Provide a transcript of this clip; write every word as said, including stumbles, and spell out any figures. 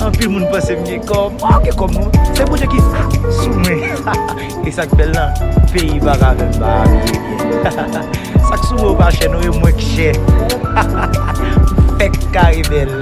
Anpil moun panse m gen kòb. Mwen gen kòb non. Se Bondye ki sou mwen. E sa k bèl lan, peyi pa ka fè m pa abiye byen. Sa k sou mwen yo pa chè non, e mwen k chè. M fèk kare bèl.